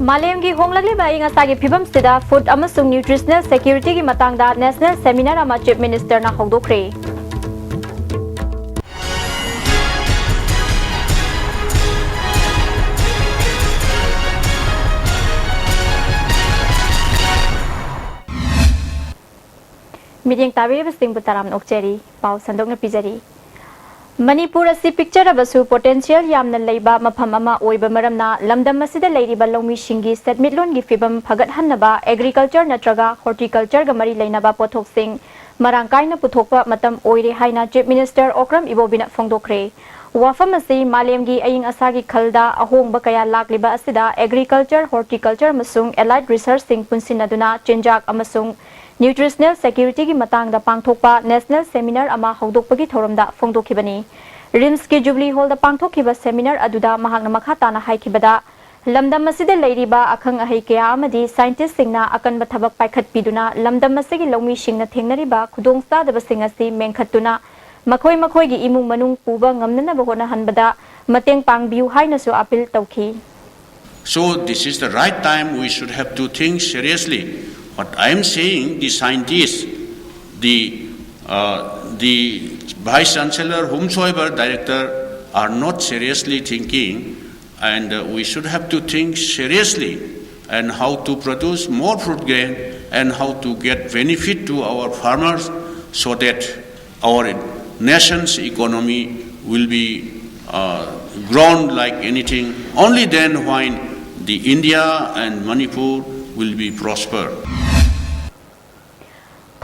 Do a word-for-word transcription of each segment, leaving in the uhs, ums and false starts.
ꯃꯥꯂꯦꯝꯒꯤ ꯍꯣꯡꯂꯛꯂꯤꯕ ꯑꯏꯪ ꯑꯁꯥꯒꯤ ꯐꯤꯕꯝꯁꯤꯗ food ꯑꯃꯁꯨꯡ nutritional securityꯒꯤ ꯃꯇꯥꯡꯗ national seminar ꯑꯃ Chief Ministerꯅ ꯍꯧꯗꯣꯛꯈ꯭ꯔꯦ꯫ ꯃꯤꯠꯌꯦꯡ ꯇꯥꯕꯤꯔꯤꯕꯁꯤꯡꯕꯨ ꯇꯔꯥꯝꯅ ꯑꯣꯛꯆꯔꯤ꯫ ꯄꯥꯎ ꯁꯟꯗꯣꯛꯅ ꯄꯤꯖꯔꯤ꯫ ꯃꯅꯤꯄꯨꯔ ꯑꯁꯤ ꯄꯤꯛꯆꯔꯕꯁꯨ potential ꯌꯥꯝꯅ ꯂꯩꯕ ꯃꯐꯝ ꯑꯃ ꯑꯣꯏꯕ ꯃꯔꯝꯅ ꯂꯝꯗꯝ ꯑꯁꯤꯗ ꯂꯩꯔꯤꯕ ꯂꯧꯃꯤꯁꯤꯡꯒꯤ ꯁꯦꯟꯃꯤꯠꯂꯣꯟꯒꯤ ꯐꯤꯕꯝ ꯐꯒꯠꯍꯟꯅꯕ agriculture ꯅꯠꯇ꯭ꯔꯒ horticultureꯒ ꯃꯔꯤ ꯂꯩꯅꯕ ꯄꯣꯠꯊꯣꯛꯁꯤꯡ ꯃꯔꯥꯡ ꯀꯥꯏꯅ ꯄꯨꯊꯣꯛꯄ ꯃꯇꯝ ꯑꯣꯏꯔꯦ ꯍꯥꯏꯅ Chief Minister ꯑꯣꯀ꯭ꯔꯝ ꯏꯕꯣꯕꯤꯅ ꯐꯣꯡꯗꯣꯛꯈ꯭ꯔꯦ꯫ ꯋꯥꯐꯝ ꯑꯁꯤ ꯃꯥꯂꯦꯝꯒꯤ ꯑꯏꯪ ꯑꯁꯥꯒꯤ ꯈꯜꯗ ꯑꯍꯣꯡꯕ ꯀꯌꯥ ꯂꯥꯛꯂꯤꯕ ꯑꯁꯤꯗ agriculture, horticulture ꯑꯃꯁꯨꯡ allied researchꯁꯤꯡ ꯄꯨꯟꯁꯤꯟꯅꯗꯨꯅ ꯆꯤꯟꯖꯥꯛ ꯑꯃꯁꯨꯡ nutritional securityꯒꯤ ꯃꯇꯥꯡꯗ ꯄꯥꯡꯊꯣꯛꯄ national seminar ꯑꯃ ꯍꯧꯗꯣꯛꯄꯒꯤ ꯊꯧꯔꯝꯗ ꯐꯣꯡꯗꯣꯛꯈꯤꯕꯅꯤ꯫ RIMSꯀꯤ Jubilee Hallꯗ ꯄꯥꯡꯊꯣꯛꯈꯤꯕ seminar ꯑꯗꯨꯗ ꯃꯍꯥꯛꯅ ꯃꯈꯥ ꯇꯥꯅ ꯍꯥꯏꯈꯤꯕꯗ, ꯂꯝꯗꯝ ꯑꯁꯤꯗ ꯂꯩꯔꯤꯕ ꯑꯈꯪ ꯑꯍꯩ ꯀꯌꯥ ꯑꯃꯗꯤ scientistꯁꯤꯡꯅ ꯑꯀꯟꯕ ꯊꯕꯛ ꯄꯥꯏꯈꯠꯄꯤꯗꯨꯅ ꯂꯝꯗꯝ ꯑꯁꯤꯒꯤ ꯂꯧꯃꯤꯁꯤꯡꯅ ꯊꯦꯡꯅꯔꯤꯕ ꯈꯨꯗꯣꯡꯆꯥꯗꯕꯁꯤꯡ ꯑꯁꯤ ꯃꯦꯟꯈꯠꯇꯨꯅ ꯃꯈꯣꯏ ꯃꯈꯣꯏꯒꯤ ꯏꯃꯨꯡ ꯃꯅꯨꯡ ꯄꯨꯕ ꯉꯝꯅꯅꯕ ꯍꯣꯠꯅꯍꯟꯕꯗ ꯃꯇꯦꯡ ꯄꯥꯡꯕꯤꯌꯨ ꯍꯥꯏꯅꯁꯨ appeal ꯇꯧꯈꯤ꯫ So this is the right time we should have to think seriously. What I am saying, the scientists, the, uh, the vice chancellor, whomsoever director are not seriously thinking, and uh, we should have to think seriously and how to produce more food grain and how to get benefit to our farmers so that our nation's economy will be uh, grown like anything. Only then when the India and Manipur will be prospered.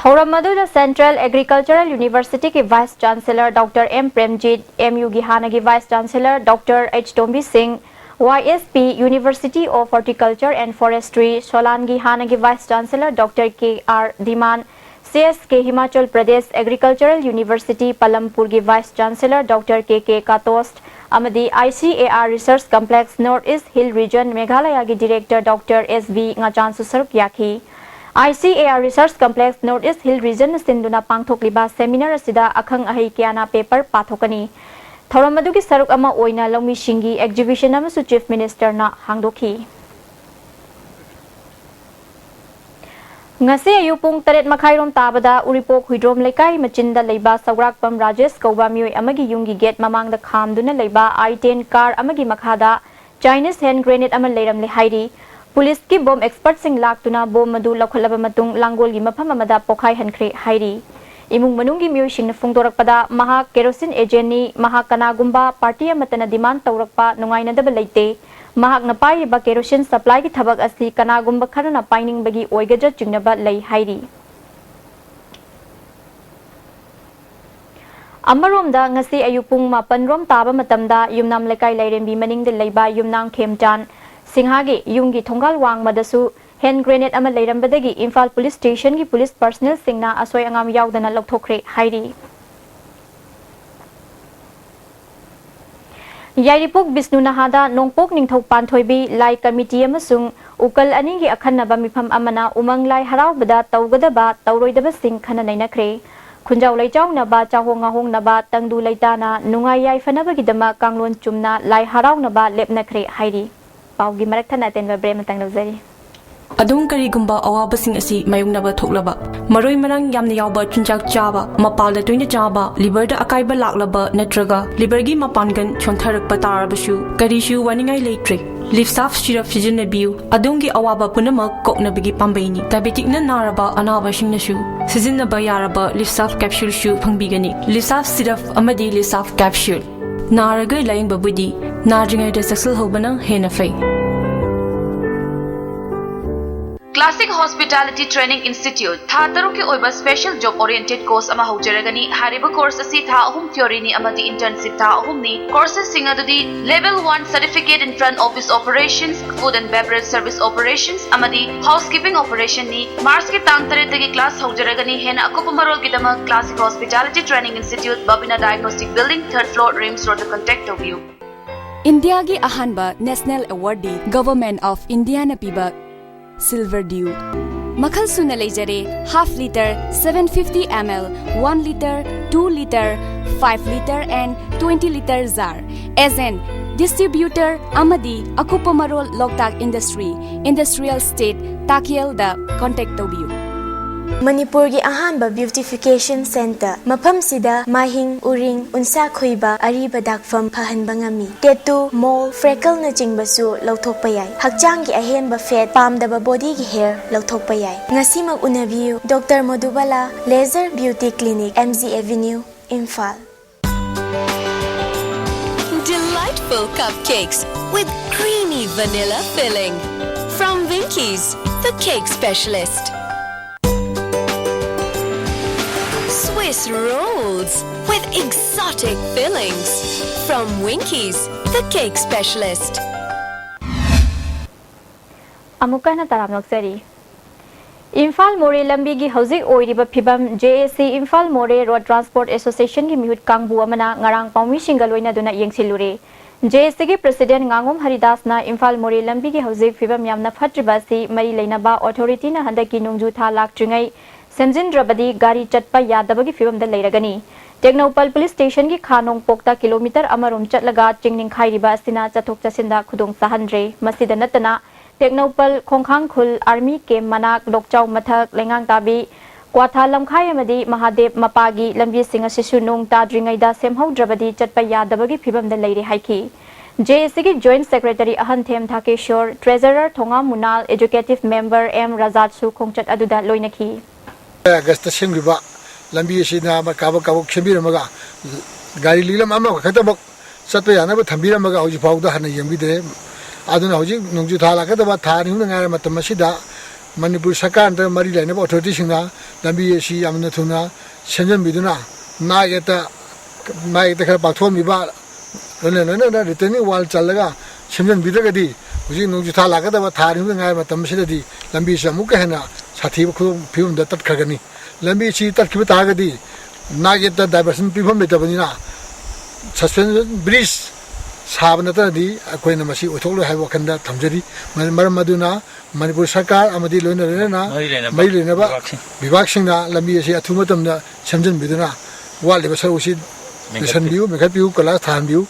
ꯊꯧꯔꯝ ꯑꯗꯨꯗ Central Agricultural Universityꯒꯤ Vice Chancellor Doctor M Premjit, MUꯒꯤ ꯍꯥꯟꯅꯒꯤ Vice Chancellor Doctor H Tombi Singh, YSP, University of Horticulture and Forestry, ꯁꯣꯂꯥꯟꯒꯤ ꯍꯥꯟꯅꯒꯤ Vice Chancellor Doctor K R Dhiman, CSK Himachal Pradesh Agricultural University, ꯄꯂꯝꯄꯨꯔꯒꯤ Vice Chancellor Doctor K K Katost ꯑꯃꯗꯤ ICAR Research Complex North East Hill Region, ꯃꯦꯘꯥꯂꯌꯥꯒꯤ Director Doctor S V ꯉꯥꯆꯥꯟꯁꯨ ꯁꯔꯨꯛ ꯌꯥꯈꯤ꯫ ICAR Research Complex North East Hill Regionꯅ ꯁꯤꯟꯗꯨꯅ ꯄꯥꯡꯊꯣꯛꯂꯤꯕ seminar ꯑꯁꯤꯗ ꯑꯈꯪ ꯑꯍꯩ ꯀꯌꯥꯅ paper ꯄꯥꯊꯣꯛꯀꯅꯤ꯫ ꯊꯧꯔꯝ ꯑꯗꯨꯒꯤ ꯁꯔꯨꯛ ꯑꯃ ꯑꯣꯏꯅ ꯂꯧꯃꯤꯁꯤꯡꯒꯤ exhibition ꯑꯃꯁꯨ Chief Ministerꯅ ꯍꯥꯡꯗꯣꯛꯈꯤ꯫ ꯉꯁꯤ ꯑꯌꯨꯛ ꯄꯨꯡ ꯇꯔꯦꯠ ꯃꯈꯥꯏꯔꯣꯝ ꯇꯥꯕꯗ ꯎꯔꯤꯄꯣꯛ ꯍꯨꯏꯗ꯭ꯔꯣꯝ ꯂꯩꯀꯥꯏ ꯃꯆꯤꯟꯗ ꯂꯩꯕ ꯁꯧꯒ꯭ꯔꯥꯛꯄꯝ ꯔꯥꯖꯦꯁ ꯀꯧꯕ ꯃꯤꯑꯣꯏ ꯑꯃꯒꯤ ꯌꯨꯝꯒꯤ ꯒꯦꯠ ꯃꯃꯥꯡꯗ ꯈꯥꯝꯗꯨꯅ ꯂꯩꯕ ꯑꯥꯏ ꯇꯦꯟ ꯀꯥꯔ ꯑꯃꯒꯤ ꯃꯈꯥꯗ ꯆꯥꯏꯅꯤꯁ ꯍꯦꯟ ꯒ꯭ꯔꯦꯅꯦꯗ ꯑꯃ ꯂꯩꯔꯝꯂꯦ ꯍꯥꯏꯔꯤ꯫ ꯄꯨꯂꯤꯁꯀꯤ ꯕꯣꯝ ꯑꯦꯛꯁꯄꯔꯠꯁꯤꯡ ꯂꯥꯛꯇꯨꯅ ꯕꯣꯝ ꯑꯗꯨ ꯂꯧꯈꯠꯂꯕ ꯃꯇꯨꯡ ꯂꯥꯡꯒꯣꯜꯒꯤ ꯃꯐꯝ ꯑꯃꯗ ꯄꯣꯈꯥꯏꯍꯟꯈ꯭ꯔꯦ ꯍꯥꯏꯔꯤ꯫ ꯏꯃꯨꯡ ꯃꯅꯨꯡꯒꯤ ꯃꯤꯑꯣꯏꯁꯤꯡꯅ ꯐꯣꯡꯗꯣꯔꯛꯄꯗ, ꯃꯍꯥꯛ ꯀꯦꯔꯣꯁꯤꯟ ꯑꯦꯖꯦꯟꯅꯤ, ꯃꯍꯥꯛ ꯀꯅꯥꯒꯨꯝꯕ ꯄꯥꯔꯇꯤ ꯑꯃꯠꯇꯅ ꯗꯤꯃꯥꯟ ꯇꯧꯔꯛꯄ ꯅꯨꯡꯉꯥꯏꯅꯗꯕ ꯂꯩꯇꯦ꯫ ꯃꯍꯥꯛꯅ ꯄꯥꯏꯔꯤꯕ ꯀꯦꯔꯣꯁꯤꯟ ꯁꯄ꯭ꯂꯥꯏꯒꯤ ꯊꯕꯛ ꯑꯁꯤ ꯀꯅꯥꯒꯨꯝꯕ ꯈꯔꯅ ꯄꯥꯏꯅꯤꯡꯕꯒꯤ ꯑꯣꯏꯒꯗ꯭ꯔꯥ ꯆꯤꯡꯅꯕ ꯂꯩ ꯍꯥꯏꯔꯤ꯫ ꯑꯃꯔꯣꯝꯗ, ꯉꯁꯤ ꯑꯌꯨꯛ ꯄꯨꯡ ꯃꯥꯄꯟ ꯔꯣꯝ ꯇꯥꯕ ꯃꯇꯝꯗ ꯌꯨꯝꯅꯥꯝ ꯂꯩꯀꯥꯏ ꯂꯥꯏꯔꯦꯝꯕꯤ ꯃꯅꯤꯡꯗ ꯂꯩꯕ ꯌꯨꯝꯅꯥꯝ ꯈꯦꯝꯆꯥꯟ ꯁꯤꯡꯍꯥꯒꯤ ꯌꯨꯝꯒꯤ ꯊꯣꯡꯒꯥꯜ ꯋꯥꯡꯃꯗꯁꯨ ꯍꯦꯟ ꯒ꯭ꯔꯦꯅꯦꯗ ꯑꯃ ꯂꯩꯔꯝꯕꯗꯒꯤ ꯏꯝꯐꯥꯜ ꯄꯨꯂꯤꯁ ꯁ꯭ꯇꯦꯁꯟꯒꯤ ꯄꯨꯂꯤꯁ ꯄꯔꯁꯅꯦꯜꯁꯤꯡꯅ ꯑꯁꯣꯏ ꯑꯉꯥꯝ ꯌꯥꯎꯗꯅ ꯂꯧꯊꯣꯛꯈ꯭ꯔꯦ ꯍꯥꯏꯔꯤ꯫ ꯌꯥꯏꯔꯤꯄꯣꯛ ꯕꯤꯁꯅꯨ ꯅꯍꯥꯗ ꯅꯣꯡꯄꯣꯛ ꯅꯤꯡꯊꯧ ꯄꯥꯟꯊꯣꯏꯕꯤ ꯂꯥꯏ ꯀꯃꯤꯇꯤ ꯑꯃꯁꯨꯡ ꯎꯀꯜ ꯑꯅꯤꯒꯤ ꯑꯈꯟꯅꯕ ꯃꯤꯐꯝ ꯑꯃꯅ ꯎꯃꯪ ꯂꯥꯏ ꯍꯔꯥꯎꯕꯗ ꯇꯧꯒꯗꯕ ꯇꯧꯔꯣꯏꯗꯕꯁꯤꯡ ꯈꯟꯅ ꯅꯩꯅꯈ꯭ꯔꯦ꯫ ꯈꯨꯟꯖꯥꯎ ꯂꯩꯆꯥꯎꯅꯕ, ꯆꯥꯍꯣꯡ ꯉꯥꯍꯣꯡꯅꯕ, ꯇꯪꯗꯨ ꯂꯩꯇꯥꯅ ꯅꯨꯡꯉꯥꯏ ꯌꯥꯏꯐꯅꯕꯒꯤꯗꯃꯛ ꯀꯥꯡꯂꯣꯟ ꯆꯨꯝꯅ ꯂꯥꯏ ꯍꯔꯥꯎꯅꯕ ꯂꯦꯞꯅꯈ꯭ꯔꯦ ꯍꯥꯏꯔꯤ꯫ ꯄꯥꯎꯒꯤ ꯃꯔꯛ ꯊꯠꯅ ꯑꯇꯦꯟꯕ ꯕ꯭ꯔꯦꯛ ꯑꯃꯇꯪ ꯂꯧꯖꯔꯤ꯫ ꯑꯗꯣꯝ ꯀꯔꯤꯒꯨꯝꯕ ꯑꯋꯥꯕꯁꯤꯡ ꯑꯁꯤ ꯃꯥꯌꯣꯛꯅꯕ ꯊꯣꯛꯂꯕ, ꯃꯔꯣꯏ ꯃꯔꯥꯡ ꯌꯥꯝꯅ ꯌꯥꯎꯕ ꯆꯤꯟꯖꯥꯛ ꯆꯥꯕ, ꯃꯄꯥꯜꯗ ꯇꯣꯏꯅ ꯆꯥꯕ, ꯂꯤꯚꯔꯗ ꯑꯀꯥꯏꯕ ꯂꯥꯛꯂꯕ ꯅꯠꯇ꯭ꯔꯒ ꯂꯤꯚꯔꯒꯤ ꯃꯄꯥꯡꯒꯜ ꯁꯣꯟꯊꯔꯛꯄ ꯇꯥꯔꯕꯁꯨ ꯀꯔꯤꯁꯨ ꯋꯥꯅꯤꯡꯉꯥꯏ ꯂꯩꯇ꯭ꯔꯦ꯫ ꯂꯤꯞꯁꯥꯐ ꯁꯤꯔꯞ ꯁꯤꯖꯤꯟꯅꯕꯤꯌꯨ, ꯑꯗꯣꯝꯒꯤ ꯑꯋꯥꯕ ꯄꯨꯝꯅꯃꯛ ꯀꯣꯛꯅꯕꯒꯤ ꯄꯥꯝꯕꯩꯅꯤ꯫ ꯗꯥꯏꯕꯦꯇꯤꯛꯅ ꯅꯥꯔꯕ ꯑꯅꯥꯕꯁꯤꯡꯅꯁꯨ ꯁꯤꯖꯤꯟꯅꯕ ꯌꯥꯔꯕ ꯂꯤꯞꯁꯥꯐ ꯀꯦꯞꯁꯨꯜꯁꯨ ꯐꯪꯕꯤꯒꯅꯤ꯫ ꯂꯤꯞꯁꯥꯐ ꯁꯤꯔꯞ ꯑꯃꯗꯤ ꯂꯤꯞꯁꯥꯐ ꯀꯦꯞꯁꯨꯜ꯫ ꯅꯥꯔꯒ ꯂꯥꯌꯦꯡꯕꯕꯨꯗꯤ ꯅꯥꯗ꯭ꯔꯤꯉꯩꯗ ꯆꯦꯛꯁꯤꯜꯍꯧꯕꯅ ꯍꯦꯟꯅ ꯐꯩ꯫ Classic Hospitality Training Institute ꯊꯥ ꯇꯔꯨꯛꯀꯤ ꯑꯣꯏꯕ special job oriented course ꯑꯃ ꯍꯧꯖꯔꯒꯅꯤ꯫ ꯍꯥꯏꯔꯤꯕ course ꯑꯁꯤ ꯊꯥ ꯑꯍꯨꯝ theoryꯅꯤ ꯑꯃꯗꯤ internship ꯊꯥ ꯑꯍꯨꯝꯅꯤ꯫ Courses ꯁꯤꯡ ꯑꯗꯨꯗꯤ Level one Certificate in Front Office Operations, Food and Beverage Service Operations ꯑꯃꯗꯤ Housekeeping Operationꯅꯤ꯫ Marchꯀꯤ ꯇꯥꯡ ꯇꯔꯦꯠꯇꯒꯤ class ꯍꯧꯖꯔꯒꯅꯤ꯫ ꯍꯦꯟꯅ ꯑꯀꯨꯞꯄ ꯃꯔꯣꯜꯒꯤꯗꯃꯛ Classic Hospitality Training Institute, Babina Diagnostic Building, third floor, RIMS Roadꯇ contact ꯇꯧꯕꯤꯌꯨ꯫ ꯏꯟꯗꯤꯌꯥꯒꯤ ꯑꯍꯥꯟꯕ national awardꯗꯤ Government of Indiaꯅ ꯄꯤꯕ Silver Dew꯫ ꯃꯈꯜ ꯁꯨꯅ ꯂꯩꯖꯔꯦ, half litre, seven fifty ml, one litre, two litre, five litre and twenty litre jar꯫ Agent Distributor ꯑꯃꯗꯤ ꯑꯀꯨꯞꯄ ꯃꯔꯣꯜ ꯂꯣꯛꯇꯥꯛ ꯏꯟꯗꯁꯇ꯭ꯔꯤ, ꯏꯟꯗꯁꯇ꯭ꯔꯤꯌꯦꯜ ꯁ꯭ꯇꯦꯠ, ꯇꯥꯀꯦꯜꯗ ꯀꯣꯟꯇꯦꯛ ꯇꯧꯕꯤꯌꯨ꯫ ꯃꯅꯤꯄꯨꯔꯒꯤ ꯑꯍꯥꯟꯕ ꯕ꯭ꯌꯨꯇꯤꯐꯤꯀꯦꯁꯟ ꯁꯦꯟꯇꯔ꯫ ꯃꯐꯝꯁꯤꯗ ꯃꯥꯏꯍꯤꯡ, ꯎꯔꯤꯡ, ꯎꯟꯁꯥ ꯈꯣꯏꯕ, ꯑꯔꯤꯕ ꯗꯥꯛꯐꯝ ꯐꯍꯟꯕ ꯉꯝꯃꯤ꯫ ꯇꯦꯇꯨ, ꯃꯣꯜ, ꯐ꯭ꯔꯦꯀꯜꯅꯆꯤꯡꯕꯁꯨ ꯂꯧꯊꯣꯛꯄ ꯌꯥꯏ꯫ ꯍꯛꯆꯥꯡꯒꯤ ꯑꯍꯦꯟꯕ ꯐꯦꯠ, ꯄꯥꯝꯗꯕ ꯕꯣꯗꯤꯒꯤ ꯍꯦꯌꯔ ꯂꯧꯊꯣꯛꯄ ꯌꯥꯏ꯫ ꯉꯁꯤꯃꯛ ꯎꯅꯕꯤꯌꯨ, doctor Modubala laser beauty clinic, M G avenue, Imphal. Delightful cupcakes with creamy vanilla filling. From Winkies, the cake specialist. Swiss rolls with exotic fillings. From Winkies, the cake specialist. ꯑꯃꯨꯛꯀ ꯍꯟꯅ ꯇꯔꯥꯝꯅ ꯑꯣꯛꯆꯔꯤ꯫ ꯏꯝꯐꯥꯜ ꯃꯣꯔꯦ ꯂꯝꯕꯤꯒꯤ ꯍꯧꯖꯤꯛ ꯑꯣꯏꯔꯤꯕ ꯐꯤꯕꯝ ꯖꯦ ꯑꯦ ꯁꯤ ꯏꯝꯐꯥꯜ ꯃꯣꯔꯦ ꯔꯣꯗ ꯇ꯭ꯔꯥꯟꯁꯄꯣꯔꯠ ꯑꯦꯁꯣꯁꯤꯌꯦꯁꯟꯒꯤ ꯃꯤꯍꯨꯠ ꯀꯥꯡꯕꯨ ꯑꯃꯅ ꯉꯔꯥꯡ ꯄꯥꯎꯃꯤꯁꯤꯡꯒ ꯂꯣꯏꯅꯗꯨꯅ ꯌꯦꯡꯁꯤꯜꯂꯨꯔꯦ꯫ ꯖꯦ ꯑꯦ ꯁꯤꯒꯤ ꯄ꯭ꯔꯁꯤꯗꯦꯟ ꯉꯥꯉꯣꯝ ꯍꯔꯤꯗꯥꯁꯅ ꯏꯝꯐꯥꯜ ꯃꯣꯔꯦ ꯂꯝꯕꯤꯒꯤ ꯍꯧꯖꯤꯛ ꯐꯤꯕꯝ ꯌꯥꯝꯅ ꯐꯠꯇ꯭ꯔꯤꯕ ꯑꯁꯤ ꯃꯔꯤ ꯂꯩꯅꯕ ꯑꯣꯊꯣꯔꯤꯇꯤꯅ ꯍꯟꯗꯛꯀꯤ ꯅꯣꯡꯖꯨ ꯊꯥ ꯂꯥꯛꯇ꯭ꯔꯤꯉꯩ ꯁꯦꯝꯖꯤꯟꯗ꯭ꯔꯕꯗꯤ ꯒꯥꯔꯤ ꯆꯠꯄ ꯌꯥꯗꯕꯒꯤ ꯐꯤꯕꯝꯗ ꯂꯩꯔꯒꯅꯤ꯫ ꯇꯦꯡꯅꯧꯄꯜ ꯄꯨꯂꯤꯁ ꯁ꯭ꯇꯦꯁꯟꯒꯤ ꯈꯥ ꯅꯣꯡꯄꯣꯛꯇ ꯀꯤꯂꯣꯃꯤꯇꯔ ꯑꯃꯔꯣꯝ ꯆꯠꯂꯒ ꯆꯤꯡ ꯅꯤꯡꯈꯥꯏꯔꯤꯕ ꯑꯁꯤꯅ ꯆꯠꯊꯣꯛ ꯆꯠꯁꯤꯟꯗ ꯈꯨꯗꯣꯡ ꯆꯥꯍꯟꯗ꯭ꯔꯦ꯫ ꯃꯁꯤꯗ ꯅꯠꯇꯅ ꯇꯦꯡꯅꯧꯄꯜ, ꯈꯣꯡꯈꯥꯡꯈꯨꯜ, ꯑꯥꯔꯃꯤ ꯀꯦꯝꯞ ꯃꯅꯥꯛ, ꯂꯣꯛꯆꯥꯎ ꯃꯊꯛ, ꯂꯩꯉꯥꯡꯇꯥꯕꯤ, ꯀ꯭ꯋꯥꯊꯥ ꯂꯝꯈꯥꯏ ꯑꯃꯗꯤ ꯃꯍꯥꯗꯦꯕ ꯃꯄꯥꯒꯤ ꯂꯝꯕꯤꯁꯤꯡ ꯑꯁꯤꯁꯨ ꯅꯣꯡ ꯇꯥꯗ꯭ꯔꯤꯉꯩꯗ ꯁꯦꯝꯍꯧꯗ꯭ꯔꯕꯗꯤ ꯆꯠꯄ ꯌꯥꯗꯕꯒꯤ ꯐꯤꯕꯝꯗ ꯂꯩꯔꯦ ꯍꯥꯏꯈꯤ꯫ ꯖꯦ ꯑꯦ ꯁꯤꯒꯤ ꯖꯣꯏꯟꯠ ꯁꯦꯀ꯭ꯔꯦꯇꯔꯤ ꯑꯍꯟꯊꯦꯝ ꯊꯥꯀꯦꯁꯣꯔ, ꯇ꯭ꯔꯦꯖꯔꯔ ꯊꯣꯉꯥꯝ ꯃꯨꯅꯥꯜ, ꯑꯦꯖꯨꯀꯦꯇꯤꯚ ꯃꯦꯝꯕꯔ ꯑꯦꯝ ꯔꯥꯖꯥꯠꯁꯨ ꯈꯣꯡꯆꯠ ꯑꯗꯨꯗ ꯂꯣꯏꯅꯈꯤ꯫ ꯑꯥꯒꯁꯇ ꯁꯦꯝꯈꯤꯕ ꯂꯝꯕꯤ ꯑꯁꯤꯅ ꯀꯥꯕꯛ ꯀꯥꯕꯛ ꯁꯦꯝꯕꯤꯔꯝꯃꯒ, ꯒꯥꯔꯤ ꯂꯤꯛꯂꯝ ꯑꯃꯈꯛꯇꯃꯛ ꯆꯠꯄ ꯌꯥꯅꯕ ꯊꯝꯕꯤꯔꯝꯃꯒ ꯍꯧꯖꯤꯛ ꯐꯥꯎꯗ ꯍꯟꯅ ꯌꯦꯡꯕꯤꯗ꯭ꯔꯦ꯫ ꯑꯗꯨꯅ ꯍꯧꯖꯤꯛ ꯅꯣꯡꯖꯨ ꯊꯥ ꯂꯥꯛꯀꯗꯕ ꯊꯥ ꯑꯅꯤ ꯑꯍꯨꯝꯗ ꯉꯥꯏꯔ ꯃꯇꯝ ꯑꯁꯤꯗ ꯃꯅꯤꯄꯨꯔ ꯁꯔꯀꯥꯔ ꯅꯠꯇ꯭ꯔꯒ ꯃꯔꯤ ꯂꯩꯅꯕ ꯑꯣꯊꯣꯔꯤꯇꯤꯁꯤꯡꯅ ꯂꯝꯕꯤ ꯑꯁꯤ ꯌꯥꯝꯅ ꯊꯨꯅ ꯁꯦꯝꯖꯤꯟꯕꯤꯗꯨꯅ ꯅꯥꯛ ꯌꯦꯠꯇ, ꯅꯥꯛ ꯌꯦꯠꯇ ꯈꯔ ꯄꯥꯛꯊꯣꯛꯑꯝꯃꯤꯕ, ꯂꯣꯏꯅ ꯂꯣꯏꯅꯅ ꯔꯤꯇꯦꯅꯤꯡ ꯋꯥꯜ ꯆꯜꯂꯒ ꯁꯦꯝꯖꯤꯟꯕꯤꯗ꯭ꯔꯒꯗꯤ ꯍꯧꯖꯤꯛ ꯅꯣꯡꯖꯨ ꯊꯥ ꯂꯥꯛꯀꯗꯕ ꯊꯥ ꯑꯅꯤ ꯑꯍꯨꯝꯗ ꯉꯥꯏꯔ ꯃꯇꯝ ꯑꯁꯤꯗꯗꯤ ꯂꯝꯕꯤꯁꯤ ꯑꯃꯨꯛꯀ ꯍꯦꯟꯅ ꯁꯥꯊꯤꯕ ꯈꯨꯗꯣꯡ ꯐꯤꯕꯝꯗ ꯇꯠꯈ꯭ꯔꯒꯅꯤ꯫ ꯂꯝꯕꯤ ꯑꯁꯤ ꯇꯠꯈꯤꯕ ꯇꯥꯔꯒꯗꯤ ꯅꯥꯛ ꯌꯦꯠꯇ ꯗꯥꯏꯚꯔꯁꯟ ꯄꯤꯐꯝ ꯂꯩꯇꯕꯅꯤꯅ ꯁꯁꯄꯦꯟꯁꯟ ꯕ꯭ꯔꯤꯖ ꯁꯥꯕ ꯅꯠꯇꯅꯗꯤ ꯑꯩꯈꯣꯏꯅ ꯃꯁꯤ ꯑꯣꯏꯊꯣꯛꯂꯣꯏ ꯍꯥꯏꯕ ꯋꯥꯈꯜꯗ ꯊꯝꯖꯔꯤ꯫ ꯃꯔꯝ ꯑꯗꯨꯅ ꯃꯅꯤꯄꯨꯔ ꯁꯔꯀꯥꯔ ꯑꯃꯗꯤ ꯂꯣꯏꯅ ꯂꯣꯏꯅꯅ ꯃꯔꯤ ꯂꯩꯅꯕ ꯃꯔꯤ ꯂꯩꯅꯕ ꯕꯤꯚꯥꯒꯁꯤꯡ꯫ ꯕꯤꯚꯥꯒꯁꯤꯡꯅ ꯂꯝꯕꯤ ꯑꯁꯤ ꯑꯊꯨꯕ ꯃꯇꯝꯗ ꯁꯦꯝꯖꯤꯟꯕꯤꯗꯨꯅ ꯋꯥꯠꯂꯤꯕ ꯁꯔꯨꯛ ꯑꯁꯤ ꯃꯦꯟꯈꯠꯄꯤꯌꯨ꯫ ꯂꯣꯏꯁꯤꯟꯕꯤꯌꯨ, ꯃꯦꯟꯈꯠꯄꯤꯌꯨ, ꯀꯣꯏꯂꯥꯁ ꯊꯥꯍꯟꯕꯤꯌꯨ꯫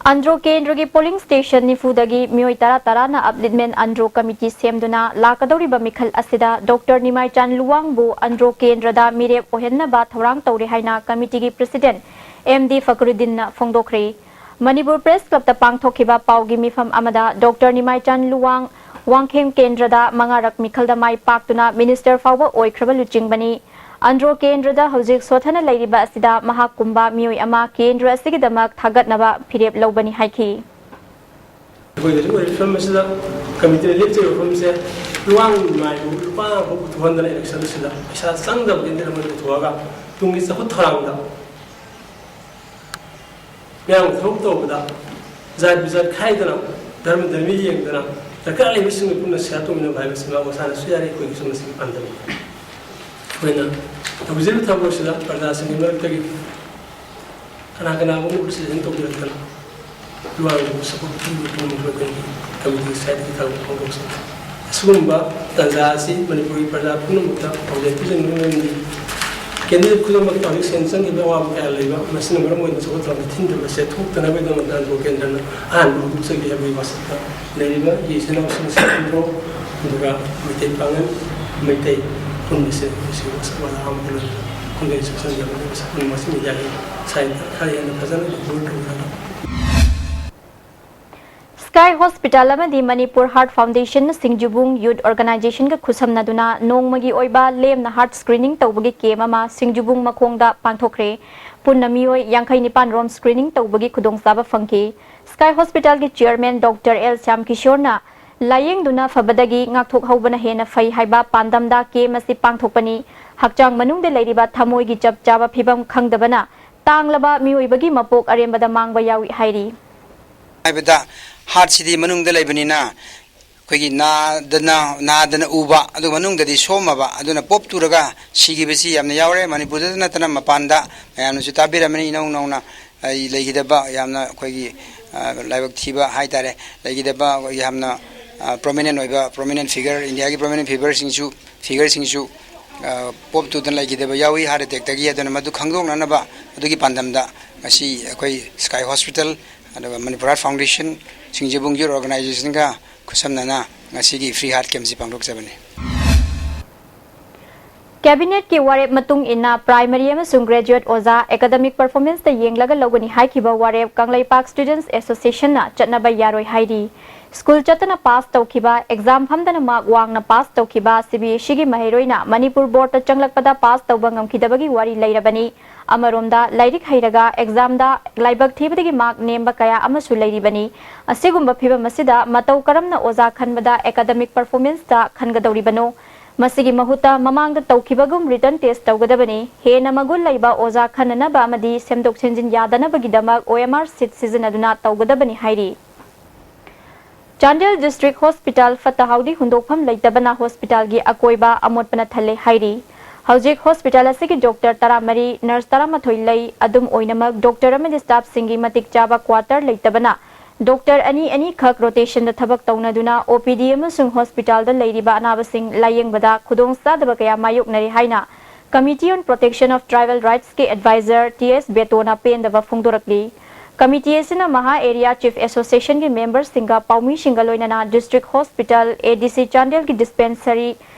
ꯑꯟꯗ꯭ꯔꯣ ꯀꯦꯟꯗ꯭ꯔꯒꯤ ꯄꯣꯂꯤꯡ ꯁ꯭ꯇꯦꯁꯟ ꯅꯤꯐꯨꯗꯒꯤ ꯃꯤꯑꯣꯏ ꯇꯔꯥ ꯇꯔꯥꯅ ꯑꯞꯂꯤꯠꯃꯦꯟ ꯑꯟꯗ꯭ꯔꯣ ꯀꯃꯤꯇꯤ ꯁꯦꯝꯗꯨꯅ ꯂꯥꯛꯀꯗꯧꯔꯤꯕ ꯃꯤꯈꯜ ꯑꯁꯤꯗ ꯗꯣꯛꯇꯔ ꯅꯤꯃꯥꯏꯆꯥꯟ ꯂꯨꯋꯥꯡꯕꯨ ꯑꯟꯗ꯭ꯔꯣ ꯀꯦꯟꯗ꯭ꯔꯗ ꯃꯤꯔꯦꯞ ꯑꯣꯏꯍꯟꯅꯕ ꯊꯧꯔꯥꯡ ꯇꯧꯔꯦ ꯍꯥꯏꯅ ꯀꯃꯤꯇꯤꯒꯤ ꯄ꯭ꯔꯁꯤꯗꯦꯟꯠ ꯑꯦꯝ ꯗꯤ ꯐꯀꯔꯨꯗꯤꯟꯅ ꯐꯣꯡꯗꯣꯛꯈ꯭ꯔꯦ꯫ ꯃꯅꯤꯄꯨꯔ ꯄ꯭ꯔꯦꯁ ꯀ꯭ꯂꯕꯇ ꯄꯥꯡꯊꯣꯛꯈꯤꯕ ꯄꯥꯎꯒꯤ ꯃꯤꯐꯝ ꯑꯃꯗ ꯗꯣꯛꯇꯔ ꯅꯤꯃꯥꯏꯆꯥꯟ ꯂꯨꯋꯥꯡ ꯋꯥꯡꯈꯦꯝ ꯀꯦꯟꯗ꯭ꯔꯗ ꯃꯉꯥꯔꯛ ꯃꯤꯈꯜꯗ ꯃꯥꯏ ꯄꯥꯛꯇꯨꯅ ꯃꯤꯅꯤꯁꯇꯔ ꯐꯥꯎꯕ ꯑꯣꯏꯈ꯭ꯔꯕ ꯂꯨꯆꯤꯡꯕꯅꯤ꯫ ꯑꯟꯗ꯭ꯔꯣ ꯀꯦꯟꯗ꯭ꯔꯗ ꯍꯧꯖꯤꯛ ꯁꯣꯊꯅ ꯂꯩꯔꯤꯕ ꯑꯁꯤꯗ ꯃꯍꯥꯛꯀꯨꯝꯕ ꯃꯤꯑꯣꯏ ꯑꯃ ꯀꯦꯟꯗ꯭ꯔ ꯑꯁꯤꯒꯤꯗꯃꯛ ꯊꯥꯒꯠꯅꯕ ꯐꯤꯔꯦꯞ ꯂꯧꯕꯅꯤ ꯍꯥꯏꯈꯤ꯫ ꯑꯩꯈꯣꯏ ꯍꯧꯖꯤꯛ ꯑꯣꯏꯔꯤꯕ ꯐꯤꯕꯝ ꯑꯁꯤꯗ ꯀꯃꯤꯇꯤꯅ ꯂꯦꯞꯆꯔꯤꯕ ꯐꯤꯕꯝꯁꯦ ꯂꯨꯋꯥꯡ ꯃꯥꯏꯕꯨ ꯂꯨꯄꯥ ꯑꯃ ꯐꯥꯎ ꯄꯨꯊꯣꯛꯍꯟꯗꯅ ꯏꯂꯦꯛꯁꯟ ꯑꯁꯤꯗ ꯄꯩꯁꯥ ꯆꯪꯗꯕ ꯀꯦꯟꯗꯤꯗꯦꯠ ꯑꯃ ꯄꯨꯊꯣꯛꯑꯒ ꯇꯨꯡꯒꯤ ꯆꯥꯎꯈꯠ ꯊꯧꯔꯥꯡꯗ ꯃꯌꯥꯝꯒ ꯊꯕꯛ ꯇꯧꯕꯗ ꯖꯥꯠ ꯕꯤꯖꯥꯠ ꯈꯥꯏꯗꯅ ꯙꯔꯃ ꯙꯔꯃꯤ ꯌꯦꯡꯗꯅ ꯗꯔꯀꯥꯔ ꯂꯩꯕꯁꯤꯡꯒ ꯄꯨꯟꯅ ꯁꯦꯜ ꯇꯧꯃꯤꯟꯅꯕ ꯍꯥꯏꯕꯁꯤ ꯃꯥ ꯃꯁꯥꯅꯁꯨ ꯌꯥꯔꯤ, ꯑꯩꯈꯣꯏꯒꯤꯁꯨ ꯃꯁꯤꯒꯤ ꯄꯥꯟꯗꯝꯅꯤ꯫ ꯑꯩꯈꯣꯏꯅ ꯇꯧꯖꯔꯤꯕ ꯊꯕꯛ ꯑꯁꯤꯗ ꯄ꯭ꯔꯖꯥꯁꯤꯡꯒꯤ ꯃꯔꯛꯇꯒꯤ ꯀꯅꯥ ꯀꯅꯥꯒꯨꯝꯕ ꯔꯤꯄ꯭ꯔꯖꯦꯟ ꯇꯧꯕꯤꯔꯛꯇꯅ ꯂꯨꯋꯥꯡꯕꯨ ꯁꯄꯣꯔꯠ ꯄꯤꯕ ꯄꯨꯝꯅꯃꯛ ꯑꯩꯈꯣꯏꯒꯤ ꯀꯃꯤꯇꯤꯒꯤ ꯁꯥꯏꯠꯇꯒꯤ ꯊꯥꯒꯠꯄ ꯐꯣꯡꯗꯣꯛꯆꯔꯤ꯫ ꯑꯁꯤꯒꯨꯝꯕ ꯇꯥꯟꯖꯥ ꯑꯁꯤ ꯃꯅꯤꯄꯨꯔꯒꯤ ꯄ꯭ꯔꯖꯥ ꯄꯨꯝꯅꯃꯛꯇ ꯄꯥꯎꯖꯦꯜ ꯄꯤꯖꯅꯤꯡꯕꯒꯤ ꯃꯔꯝꯗꯤ ꯀꯦꯟꯗꯤꯗꯦꯠ ꯈꯨꯗꯤꯡꯃꯛꯀꯤ ꯍꯧꯖꯤꯛ ꯁꯦꯟ ꯆꯪꯈꯤꯕ ꯑꯋꯥꯕ ꯀꯌꯥ ꯂꯩꯕ, ꯃꯁꯤꯅ ꯃꯔꯝ ꯑꯣꯏꯗꯨꯅ ꯆꯥꯎꯈꯠ ꯊꯧꯔꯥꯡꯗ ꯊꯤꯡꯗꯕ ꯑꯁꯦ ꯊꯣꯛꯇꯅꯕꯒꯤꯗꯃꯛꯇ ꯑꯟꯗ꯭ꯔꯣ ꯀꯦꯟꯗ꯭ꯔꯅ ꯑꯍꯥꯟꯕ ꯍꯧꯗꯣꯛꯆꯒꯦ ꯍꯥꯏꯕꯒꯤ ꯋꯥꯁꯛꯇ ꯂꯩꯔꯤꯕ ꯏꯆꯤꯜ ꯏꯅꯥꯎꯁꯤꯡ ꯑꯁꯤ ꯑꯟꯗ꯭ꯔꯣ ꯑꯗꯨꯒ ꯃꯩꯇꯩ ꯄꯥꯉꯜ, ꯃꯩꯇꯩ ꯄꯨꯝꯕꯁꯦ ꯃꯁꯤ ꯃꯁꯛ ꯃꯇꯧ ꯑꯃꯠꯇ ꯂꯩꯇꯅ ꯈꯨꯟꯗꯩ ꯆꯥꯛꯆꯟꯖꯕꯅꯤ꯫ ꯃꯁꯛ ꯄꯨꯝꯅꯃꯛ ꯑꯁꯤ ꯃꯤꯗꯤꯌꯥꯒꯤ ꯁꯥꯏꯠꯇ ꯈꯔ ꯍꯦꯟꯅ ꯐꯖꯅ ꯔꯤꯄꯣꯔꯠ ꯇꯧꯔꯒ ꯁ꯭ꯀꯥꯏ ꯍꯣꯁꯄꯤꯇꯥꯜ ꯑꯃꯗꯤ ꯃꯅꯤꯄꯨꯔ ꯍꯥꯔꯠ ꯐꯥꯎꯟꯗꯦꯁꯟꯅ ꯁꯤꯡꯖꯨꯕꯨꯡ ꯌꯨꯠ ꯑꯣꯔꯒꯅꯥꯏꯖꯦꯁꯟꯒ ꯈꯨꯠꯁꯝꯅꯗꯨꯅ ꯅꯣꯡꯃꯒꯤ ꯑꯣꯏꯕ ꯂꯦꯝꯅ ꯍꯥꯔꯠ ꯁ꯭ꯀ꯭ꯔꯤꯅꯤꯡ ꯇꯧꯕꯒꯤ ꯀꯦꯝꯞ ꯑꯃ ꯁꯤꯡꯖꯨꯕꯨꯡ ꯃꯈꯣꯡꯗ ꯄꯥꯡꯊꯣꯛꯈ꯭ꯔꯦ꯫ ꯄꯨꯟꯅ ꯃꯤꯑꯣꯏ ꯌꯥꯡꯈꯩ ꯅꯤꯄꯥꯟ ꯔꯣꯝ ꯁ꯭ꯀ꯭ꯔꯤꯅꯤꯡ ꯇꯧꯕꯒꯤ ꯈꯨꯗꯣꯡꯆꯥꯕ ꯐꯪꯈꯤ꯫ ꯁ꯭ꯀꯥꯏ ꯍꯣꯁꯄꯤꯇꯥꯜꯒꯤ ꯆꯤꯌꯔꯃꯦꯟ ꯗꯣꯛꯇꯔ ꯑꯦꯜ ꯁ꯭ꯌꯥꯝ ꯀꯤꯁꯣꯔꯅ ꯂꯥꯌꯦꯡꯗꯨꯅ ꯐꯕꯗꯒꯤ ꯉꯥꯛꯊꯣꯛꯍꯧꯕꯅ ꯍꯦꯟꯅ ꯐꯩ ꯍꯥꯏꯕ ꯄꯥꯟꯗꯝꯗ ꯀꯦꯝꯞ ꯑꯁꯤ ꯄꯥꯡꯊꯣꯛꯄꯅꯤ꯫ ꯍꯛꯆꯥꯡ ꯃꯅꯨꯡꯗ ꯂꯩꯔꯤꯕ ꯊꯃꯣꯏꯒꯤ ꯆꯞ ꯆꯥꯕ ꯐꯤꯕꯝ ꯈꯪꯗꯕꯅ ꯇꯥꯡꯂꯕ ꯃꯤꯑꯣꯏꯕꯒꯤ ꯃꯄꯣꯛ ꯑꯔꯦꯝꯕꯗ ꯃꯥꯡꯕ ꯌꯥꯎꯏ ꯍꯥꯏꯔꯤ꯫ ꯍꯥꯏꯕꯗ ꯍꯥꯔꯠꯁꯤꯗꯤ ꯃꯅꯨꯡꯗ ꯂꯩꯕꯅꯤꯅ ꯑꯩꯈꯣꯏꯒꯤ ꯅꯥꯗꯅ ꯅꯥꯗꯅ ꯎꯕ, ꯑꯗꯨ ꯃꯅꯨꯡꯗꯗꯤ ꯁꯣꯝꯃꯕ, ꯑꯗꯨꯅ ꯄꯣꯞ ꯇꯨꯔꯒ ꯁꯤꯈꯤꯕꯁꯤ ꯌꯥꯝꯅ ꯌꯥꯎꯔꯦ꯫ ꯃꯅꯤꯄꯨꯔꯗꯇ ꯅꯠꯇꯅ ꯃꯄꯥꯟꯗ ꯃꯌꯥꯝꯅꯁꯨ ꯇꯥꯕꯤꯔꯝꯃꯅꯤ, ꯏꯅꯧ ꯅꯧꯅ ꯑꯩ ꯂꯩꯈꯤꯗꯕ ꯌꯥꯝꯅ ꯑꯩꯈꯣꯏꯒꯤ, ꯑ, ꯂꯥꯏꯕꯛ ꯊꯤꯕ ꯍꯥꯏ ꯇꯥꯔꯦ, ꯂꯩꯈꯤꯗꯕ ꯑꯩꯈꯣꯏꯒꯤ ꯌꯥꯝꯅ, ꯑ, ꯄ꯭ꯔꯣꯃꯤꯅꯦꯟ ꯑꯣꯏꯕ, ꯄ꯭ꯔꯣꯃꯤꯅꯦꯟ ꯐꯤꯒꯔ, ꯏꯟꯗꯤꯌꯥꯒꯤ ꯄ꯭ꯔꯣꯃꯤꯅꯦꯟ ꯐꯤꯒꯔꯁꯤꯡꯁꯨ, ꯐꯤꯒꯔꯁꯤꯡꯁꯨ, ꯑ, ꯄꯣꯞ ꯇꯨꯗꯅ ꯂꯩꯈꯤꯗꯕ ꯌꯥꯎꯏ ꯍꯥꯔꯠ ꯑꯦꯇꯦꯛꯇꯒꯤ꯫ ꯑꯗꯨꯅ ꯃꯗꯨ ꯈꯪꯗꯣꯛꯅꯅꯕ ꯑꯗꯨꯒꯤ ꯄꯥꯟꯗꯝꯗ ꯉꯁꯤ ꯑꯩꯈꯣꯏ ꯁ꯭ꯀꯥꯏ ꯍꯣꯁꯄꯤꯇꯥꯜ ꯑꯗꯨꯒ ꯃꯅꯤꯄꯨꯔ ꯍꯥꯔꯠ ꯐꯥꯎꯟꯗꯦꯁꯟ, ꯁꯤꯡꯖꯕꯨꯡ ꯌꯨꯠ ꯑꯣꯔꯒꯅꯥꯏꯖꯦꯁꯟꯒ ꯈꯨꯠꯁꯝꯅꯅ ꯉꯁꯤꯒꯤ ꯐ꯭ꯔꯤ ꯍꯥꯔꯠ ꯀꯦꯝꯞꯁꯤ ꯄꯥꯡꯊꯣꯛꯆꯕꯅꯤ꯫ ꯀꯦꯕꯤꯅꯦꯠꯀꯤ ꯋꯥꯔꯦꯞ ꯃꯇꯨꯡ ꯏꯟꯅ ꯄ꯭ꯔꯥꯏꯃꯔꯤ ꯑꯃꯁꯨꯡ ꯒ꯭ꯔꯦꯖꯨꯑꯦꯠ ꯑꯣꯖꯥ ꯑꯦꯀꯥꯗꯃꯤꯛ ꯄꯔꯐꯣꯔꯃꯦꯟꯁꯇ ꯌꯦꯡꯂꯒ ꯂꯧꯒꯅꯤ ꯍꯥꯏꯈꯤꯕ ꯋꯥꯔꯦꯞ ꯀꯪꯂꯩꯄꯥꯛ ꯁ꯭ꯇꯨꯗꯦꯟꯠꯁ ꯑꯦꯁꯣꯁꯤꯌꯦꯁꯟꯅ ꯆꯠꯅꯕ ꯌꯥꯔꯣꯏ ꯍꯥꯏꯔꯤ꯫ ꯁ꯭ꯀꯨꯜ ꯆꯠꯇꯅ ꯄꯥꯁ ꯇꯧꯈꯤꯕ, ꯑꯦꯛꯖꯥꯝ ꯐꯝꯗꯅ ꯃꯥꯔꯛ ꯋꯥꯡꯅ ꯄꯥꯁ ꯇꯧꯈꯤꯕ ꯁꯤ ꯕꯤ ꯑꯦꯁ ꯁꯤꯒꯤ ꯃꯍꯩꯔꯣꯏꯅ ꯃꯅꯤꯄꯨꯔ ꯕꯣꯔꯗꯇ ꯆꯪꯂꯛꯄꯗ ꯄꯥꯁ ꯇꯧꯕ ꯉꯝꯈꯤꯗꯕꯒꯤ ꯋꯥꯔꯤ ꯂꯩꯔꯕꯅꯤ꯫ ꯑꯃꯔꯣꯝꯗ ꯂꯥꯏꯔꯤꯛ ꯍꯩꯔꯒ ꯑꯦꯛꯖꯥꯝꯗ ꯂꯥꯏꯕꯛ ꯊꯤꯕꯗꯒꯤ ꯃꯥꯔꯛ ꯅꯦꯝꯕ ꯀꯌꯥ ꯑꯃꯁꯨ ꯂꯩꯔꯤꯕꯅꯤ꯫ ꯑꯁꯤꯒꯨꯝꯕ ꯐꯤꯕꯝ ꯑꯁꯤꯗ ꯃꯇꯧ ꯀꯔꯝꯅ ꯑꯣꯖꯥ ꯈꯟꯕꯗ ꯑꯦꯀꯥꯗꯃꯤꯛ ꯄꯔꯐꯣꯔꯃꯦꯟꯁꯇ ꯈꯟꯒꯗꯧꯔꯤꯕꯅꯣ? ꯃꯁꯤꯒꯤ ꯃꯍꯨꯠꯇ ꯃꯃꯥꯡꯗ ꯇꯧꯈꯤꯕꯒꯨꯝ ꯔꯤꯇꯟ ꯇꯦꯁ ꯇꯧꯒꯗꯕꯅꯤ꯫ ꯍꯦꯟꯅ ꯃꯒꯨꯟ ꯂꯩꯕ ꯑꯣꯖꯥ ꯈꯟꯅꯅꯕ ꯑꯃꯗꯤ ꯁꯦꯝꯗꯣꯛ ꯁꯦꯝꯖꯤꯟ ꯌꯥꯗꯅꯕꯒꯤꯗꯃꯛ ꯑꯣ ꯑꯦꯝ ꯑꯥꯔ ꯁꯤꯠ ꯁꯤꯖꯤꯟꯅꯗꯨꯅ ꯇꯧꯒꯗꯕꯅꯤ ꯍꯥꯏꯔꯤ꯫ ꯆꯥꯟꯗꯦꯜ ꯗꯤꯁꯇ꯭ꯔꯤꯛ ꯍꯣꯁꯄꯤꯇꯥꯜ ꯐꯠꯇ ꯍꯥꯎꯗꯤ ꯍꯨꯟꯗꯣꯛꯐꯝ ꯂꯩꯇꯕꯅ ꯍꯣꯁꯄꯤꯇꯥꯜꯒꯤ ꯑꯀꯣꯏꯕ ꯑꯃꯣꯠꯄꯅ ꯊꯜꯂꯦ ꯍꯥꯏꯔꯤ꯫ ꯍꯧꯖꯤꯛ ꯍꯣꯁꯄꯤꯇꯥꯜ ꯑꯁꯤꯒꯤ ꯗꯣꯛꯇꯔ ꯇꯔꯥꯃꯔꯤ, ꯅꯔꯁ ꯇꯔꯥꯃꯥꯊꯣꯏ ꯂꯩ꯫ ꯑꯗꯨꯝ ꯑꯣꯏꯅꯃꯛ, ꯗꯣꯛꯇꯔ ꯑꯃꯗꯤ ꯁ꯭ꯇꯥꯐꯁꯤꯡꯒꯤ ꯃꯇꯤꯛ ꯆꯥꯕ ꯀ꯭ꯋꯥꯇꯔ ꯂꯩꯇꯕꯅ ꯗꯣꯛꯇꯔ ꯑꯅꯤ ꯑꯅꯤꯈꯛ ꯔꯣꯇꯦꯁꯟꯗ ꯊꯕꯛ ꯇꯧꯅꯗꯨꯅ ꯑꯣ ꯄꯤ ꯗꯤ ꯑꯃꯁꯨꯡ ꯍꯣꯁꯄꯤꯇꯥꯜꯗ ꯂꯩꯔꯤꯕ ꯑꯅꯥꯕꯁꯤꯡ ꯂꯥꯌꯦꯡꯕꯗ ꯈꯨꯗꯣꯡꯆꯥꯗꯕ ꯀꯌꯥ ꯃꯥꯌꯣꯛꯅꯔꯤ ꯍꯥꯏꯅ Committee on Protection of Tribal Rightsꯀꯤ ꯑꯦꯗꯚꯥꯏꯖꯔ ꯇꯤ ꯑꯦꯁ ꯕꯦꯇꯣꯅ ꯄꯦꯟꯗꯕ ꯐꯣꯡꯗꯣꯔꯛꯂꯤ꯫ ꯀꯃꯤꯇꯤ ꯑꯁꯤꯅ ꯃꯍꯥ ꯑꯦꯔꯤꯌꯥ ꯆꯤꯐ ꯑꯦꯁꯣꯁꯤꯌꯦꯁꯟꯒꯤ ꯃꯦꯝꯕꯔꯁꯤꯡꯒ ꯄꯥꯎꯃꯤꯁꯤꯡꯒ ꯂꯣꯏꯅꯅ ꯗꯤꯁꯇ꯭ꯔꯤꯛ ꯍꯣꯁꯄꯤꯇꯥꯜ, ꯑꯦ ꯗꯤ ꯁꯤ ꯆꯥꯟꯗꯦꯜꯒꯤ ꯗꯤꯁꯄꯦꯟꯁꯔꯤ,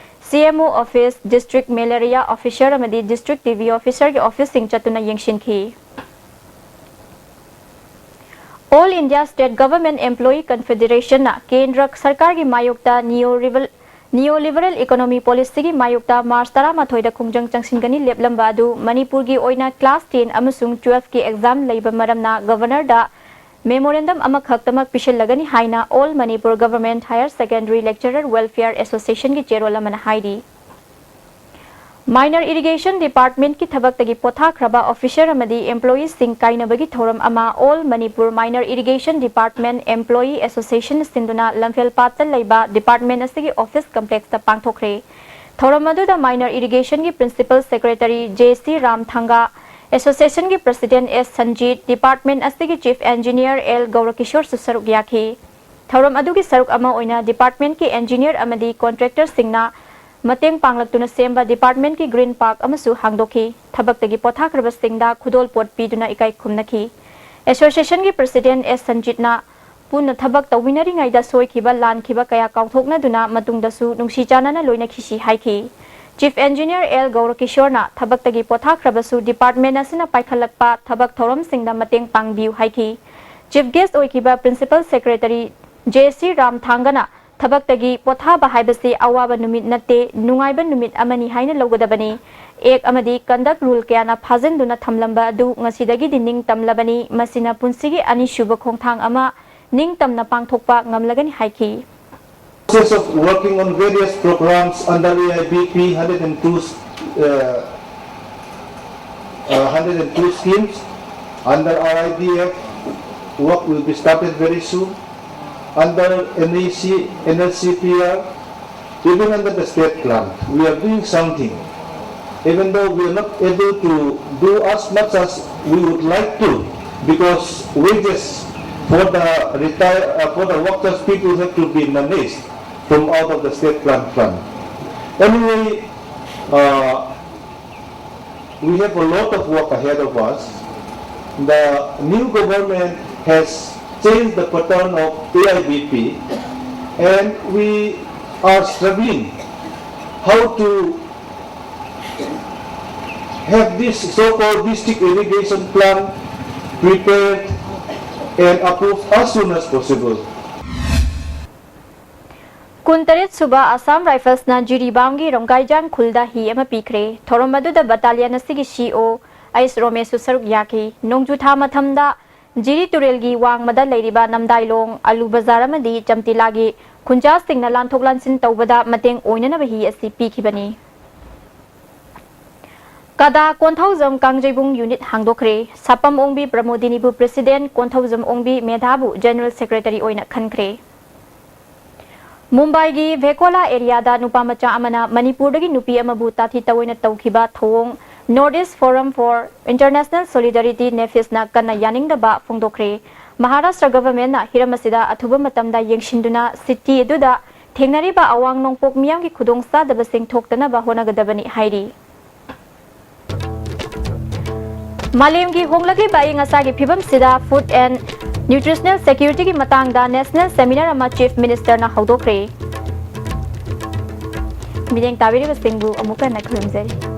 ꯁꯤ M O office, district malaria officer ꯑꯃꯗꯤ ꯗꯤꯁꯇ꯭ꯔꯤꯛ ꯇꯤ ꯕꯤ ꯑꯣꯐꯤꯁꯔꯒꯤ ꯑꯣꯐꯤꯁꯁꯤꯡ ꯆꯠꯇꯨꯅ ꯌꯦꯡꯁꯤꯟꯈꯤ꯫ All India State Government Employee Confederationꯅ ꯀꯦꯟꯗ꯭ꯔ ꯁꯔꯀꯥꯔꯒꯤ ꯃꯥꯌꯣꯛꯇ ꯅꯤꯌꯣ ꯔꯤꯕꯜ-, ꯅꯤꯌꯣ ꯂꯤꯕꯔꯦꯜ ꯏꯀꯣꯅꯣꯃꯤ ꯄꯣꯂꯤꯁꯤꯒꯤ ꯃꯥꯌꯣꯛꯇ ꯃꯥꯔꯆ ꯇꯔꯥꯃꯥꯊꯣꯏꯗ ꯈꯣꯡꯖꯪ ꯆꯪꯁꯤꯟꯒꯅꯤ ꯂꯦꯞꯂꯝꯕ ꯑꯗꯨ ꯃꯅꯤꯄꯨꯔꯒꯤ ꯑꯣꯏꯅ ꯀ꯭ꯂꯥꯁ ꯇꯦꯟ ꯑꯃꯁꯨꯡ ꯇꯨꯋꯦꯜꯐꯀꯤ ꯑꯦꯛꯖꯥꯝ ꯂꯩꯕ ꯃꯔꯝꯅ ꯒꯚꯔꯅꯔꯗ ꯃꯦꯃꯣꯔꯦꯟꯗꯝ ꯑꯃꯈꯛꯇꯃꯛ ꯄꯤꯁꯤꯜꯂꯒꯅꯤ ꯍꯥꯏꯅ All Manipur Government Higher Secondary Lecturer Welfare Associationꯒꯤ ꯆꯦꯔꯣꯜ ꯑꯃꯅ ꯍꯥꯏꯔꯤ꯫ Minor Irrigation Departmentꯀꯤ ꯊꯕꯛꯇꯒꯤ ꯄꯣꯊꯥꯈ꯭ꯔꯕ ꯑꯣꯐꯤꯁꯔ ꯑꯃꯗꯤ ꯑꯦꯝꯄ꯭ꯂꯣꯌꯤꯁꯤꯡ ꯀꯥꯏꯅꯕꯒꯤ ꯊꯧꯔꯝ ꯑꯃ All Manipur Minor Irrigation Department Employee Association ꯁꯤꯟꯗꯨꯅ ꯂꯝꯐꯦꯜꯄꯥꯠꯇ ꯂꯩꯕ ꯗꯤꯄꯥꯔꯠꯃꯦꯟ ꯑꯁꯤꯒꯤ ꯑꯣꯐꯤꯁ ꯀꯝꯄ꯭ꯂꯦꯛꯁꯇ ꯄꯥꯡꯊꯣꯛꯈ꯭ꯔꯦ꯫ ꯊꯧꯔꯝ ꯑꯗꯨꯗ Minor Irrigation ꯒꯤ Principal Secretary ꯖꯦ ꯁꯤ ꯔꯥꯝꯊꯥꯡꯒ, ꯑꯦꯁꯣꯁꯤꯌꯦꯁꯟꯒꯤ ꯄ꯭ꯔꯁꯤꯗꯦꯟ ꯑꯦꯁ ꯁꯟꯖꯤꯠ, ꯗꯤꯄꯥꯔꯠꯃꯦꯟ ꯑꯁꯤꯒꯤ ꯆꯤꯐ ꯏꯟꯖꯤꯅꯤꯌꯔ ꯑꯦꯜ ꯒꯧꯔꯀꯤꯁꯣꯔꯁꯨ ꯁꯔꯨꯛ ꯌꯥꯈꯤ꯫ ꯊꯧꯔꯝ ꯑꯗꯨꯒꯤ ꯁꯔꯨꯛ ꯑꯃ ꯑꯣꯏꯅ ꯗꯤꯄꯥꯔꯠꯃꯦꯟꯀꯤ ꯏꯟꯖꯤꯅꯤꯌꯔ ꯑꯃꯗꯤ ꯀꯣꯟꯇ꯭ꯔꯦꯛꯇꯔꯁꯤꯡꯅ ꯃꯇꯦꯡ ꯄꯥꯡꯂꯛꯇꯨꯅ ꯁꯦꯝꯕ ꯗꯤꯄꯥꯔꯠꯃꯦꯟꯀꯤ ꯒ꯭ꯔꯤꯟ ꯄꯥꯔꯛ ꯑꯃꯁꯨ ꯍꯥꯡꯗꯣꯛꯈꯤ꯫ ꯊꯕꯛꯇꯒꯤ ꯄꯣꯊꯥꯈ꯭ꯔꯕꯁꯤꯡꯗ ꯈꯨꯗꯣꯜꯄꯣꯠ ꯄꯤꯗꯨꯅ ꯏꯀꯥꯏ ꯈꯨꯝꯅꯈꯤ꯫ ꯑꯦꯁꯣꯁꯤꯌꯦꯁꯟꯒꯤ ꯄ꯭ꯔꯁꯤꯗꯦꯟ ꯑꯦꯁ ꯁꯟꯖꯤꯠꯅ ꯄꯨꯟꯅ ꯊꯕꯛ ꯇꯧꯃꯤꯟꯅꯔꯤꯉꯩꯗ ꯁꯣꯏꯈꯤꯕ ꯂꯥꯟꯈꯤꯕ ꯀꯌꯥ ꯀꯥꯎꯊꯣꯛꯅꯗꯨꯅ ꯃꯇꯨꯡꯗꯁꯨ ꯅꯨꯡꯁꯤ ꯆꯥꯟꯅꯅ ꯂꯣꯏꯅꯈꯤꯁꯤ ꯍꯥꯏꯈꯤ꯫ ꯆꯤꯐ ꯏꯟꯖꯤꯅꯤꯌꯔ ꯑꯦꯜ ꯒꯧꯔꯀꯤꯁꯣꯔꯅ ꯊꯕꯛꯇꯒꯤ ꯄꯣꯊꯥꯈ꯭ꯔꯕꯁꯨ ꯗꯤꯄꯥꯔꯠꯃꯦꯟ ꯑꯁꯤꯅ ꯄꯥꯏꯈꯠꯂꯛꯄ ꯊꯕꯛ ꯊꯧꯔꯝꯁꯤꯡꯗ ꯃꯇꯦꯡ ꯄꯥꯡꯕꯤꯌꯨ ꯍꯥꯏꯈꯤ꯫ ꯆꯤꯐ ꯒꯦꯁ꯭ꯠ ꯑꯣꯏꯈꯤꯕ ꯄ꯭ꯔꯤꯟꯁꯤꯄꯜ ꯁꯦꯀ꯭ꯔꯦꯇꯔꯤ ꯖꯦ ꯁꯤ ꯔꯥꯝ ꯊꯥꯡꯒꯅ ꯊꯕꯛꯇꯒꯤ ꯄꯣꯊꯥꯕ ꯍꯥꯏꯕꯁꯤ ꯑꯋꯥꯕ ꯅꯨꯃꯤꯠ ꯅꯠꯇꯦ, ꯅꯨꯡꯉꯥꯏꯕ ꯅꯨꯃꯤꯠ ꯑꯃꯅꯤ ꯍꯥꯏꯅ ꯂꯧꯒꯗꯕꯅꯤ꯫ ꯑꯦꯛ ꯑꯃꯗꯤ ꯀꯟꯗꯛ ꯔꯨꯜ ꯀꯌꯥꯅ ꯐꯥꯖꯤꯟꯗꯨꯅ ꯊꯝꯂꯝꯕ ꯑꯗꯨ ꯉꯁꯤꯗꯒꯤꯗꯤ ꯅꯤꯡꯇꯝꯂꯕꯅꯤ꯫ ꯃꯁꯤꯅ ꯄꯨꯟꯁꯤꯒꯤ ꯑꯅꯤꯁꯨꯕ ꯈꯣꯡꯊꯥꯡ ꯑꯃ ꯅꯤꯡꯇꯝꯅ ꯄꯥꯡꯊꯣꯛꯄ ꯉꯝꯂꯒꯅꯤ ꯍꯥꯏꯈꯤ꯫ Process of working on various programs under A I B P hundred and two, uh, uh, hundred and two schemes under R I D F work will be started very soon. Under N E C, N L C P R, even under the state plan, we are doing something. Even though we are not able to do as much as we would like to, because wages for the retire, uh, for the workers people have to be managed from out of the state plan fund. Anyway, uh, we have a lot of work ahead of us. The new government has changed the pattern of A I B P, and we are struggling how to have this so-called district irrigation plan prepared and approved as soon as possible. ꯀꯨꯟꯇꯔꯦꯠ ꯁꯨꯕ ꯑꯁꯥꯝ ꯔꯥꯏꯐꯜꯁꯅ ꯖꯤꯔꯤꯕꯥꯝꯒꯤ ꯔꯣꯡꯒꯥꯏꯖꯥꯡ ꯈꯨꯜꯗ ꯍꯤ ꯑꯃ ꯄꯤꯈ꯭ꯔꯦ꯫ ꯊꯧꯔꯝ ꯑꯗꯨꯗ battalion ꯑꯁꯤꯒꯤ ꯁꯤ E ꯑꯣ ꯑꯩꯁ ꯔꯣꯃꯦꯁꯁꯨ ꯁꯔꯨꯛ ꯌꯥꯈꯤ꯫ ꯅꯣꯡꯖꯨ ꯊꯥ ꯃꯇꯝꯗ ꯖꯤꯔꯤ ꯇꯨꯔꯦꯜꯒꯤ ꯋꯥꯡꯃꯗ ꯂꯩꯔꯤꯕ ꯅꯝꯗꯥꯏꯂꯣꯡ, ꯑꯂꯨ ꯕꯖꯥꯔ ꯑꯃꯗꯤ ꯆꯝꯇꯤꯂꯥꯒꯤ ꯈꯨꯟꯖꯥꯁꯤꯡꯅ ꯂꯥꯟꯊꯣꯛ ꯂꯥꯟꯁꯤꯟ ꯇꯧꯕꯗ ꯃꯇꯦꯡ ꯑꯣꯏꯅꯅꯕ ꯍꯤ ꯑꯁꯤ ꯄꯤꯈꯤꯕꯅꯤ꯫ ꯀꯗꯥ ꯀꯣꯟꯊꯧꯖꯝ ꯀꯥꯡꯖꯩꯕꯨꯡ ꯌꯨꯅꯤꯠ ꯍꯥꯡꯗꯣꯛꯈ꯭ꯔꯦ꯫ ꯁꯥꯄꯝ ꯑꯣꯡꯕꯤ ꯄ꯭ꯔꯃꯣꯗꯤꯅꯤꯕꯨ ꯄ꯭ꯔꯦꯁꯤꯗꯦꯟꯠ, ꯀꯣꯟꯊꯧꯖꯝ ꯑꯣꯡꯕꯤ ꯃꯦꯙꯥꯕꯨ ꯖꯦꯅꯔꯦꯜ ꯁꯦꯀ꯭ꯔꯦꯇꯔꯤ ꯑꯣꯏꯅ ꯈꯟꯈ꯭ꯔꯦ꯫ ꯃꯨꯝꯕꯥꯏꯒꯤ ꯚꯦꯀꯣꯂꯥ ꯑꯦꯔꯤꯌꯥꯗ ꯅꯨꯄꯥ ꯃꯆꯥ ꯑꯃꯅ ꯃꯅꯤꯄꯨꯔꯗꯒꯤ ꯅꯨꯄꯤ ꯑꯃꯕꯨ ꯇꯥꯊꯤ ꯇꯧꯑꯣꯏꯅ ꯇꯧꯈꯤꯕ ꯊꯧꯑꯣꯡ North East Forum for International Solidarity, ꯅꯦꯐꯤꯁꯅ ꯀꯟꯅ ꯌꯥꯅꯤꯡꯗꯕ ꯐꯣꯡꯗꯣꯛꯈ꯭ꯔꯦ꯫ ꯃꯍꯥꯔꯥꯁꯇ꯭ꯔ ꯒꯚꯔꯟꯃꯦꯟꯠꯅ ꯍꯤꯔꯝ ꯑꯁꯤꯗ ꯑꯊꯨꯕ ꯃꯇꯝꯗ ꯌꯦꯡꯁꯤꯟꯗꯨꯅ ꯁꯤꯇꯤ ꯑꯗꯨꯗ ꯊꯦꯡꯅꯔꯤꯕ ꯑꯋꯥꯡ ꯅꯣꯡꯄꯣꯛ ꯃꯤꯌꯥꯝꯒꯤ ꯈꯨꯗꯣꯡꯆꯥꯗꯕꯁꯤꯡ ꯊꯣꯛꯇꯅꯕ ꯍꯣꯠꯅꯒꯗꯕꯅꯤ ꯍꯥꯏꯔꯤ꯫ ꯃꯥꯂꯦꯝꯒꯤ ꯍꯣꯡꯂꯛꯂꯤꯕ ꯑꯏꯪ ꯑꯁꯥꯒꯤ ꯐꯤꯕꯝꯁꯤꯗ Food and Nutritional Securityꯒꯤ ꯃꯇꯥꯡꯗ National Seminar ꯑꯃ Chief Ministerꯅ ꯍꯧꯗꯣꯛꯈ꯭ꯔꯦ꯫ ꯃꯤꯠꯌꯦꯡ ꯇꯥꯕꯤꯔꯤꯕꯁꯤꯡꯕꯨ ꯑꯃꯨꯛ ꯍꯟꯅ ꯈꯨꯔꯨꯝꯖꯔꯤ꯫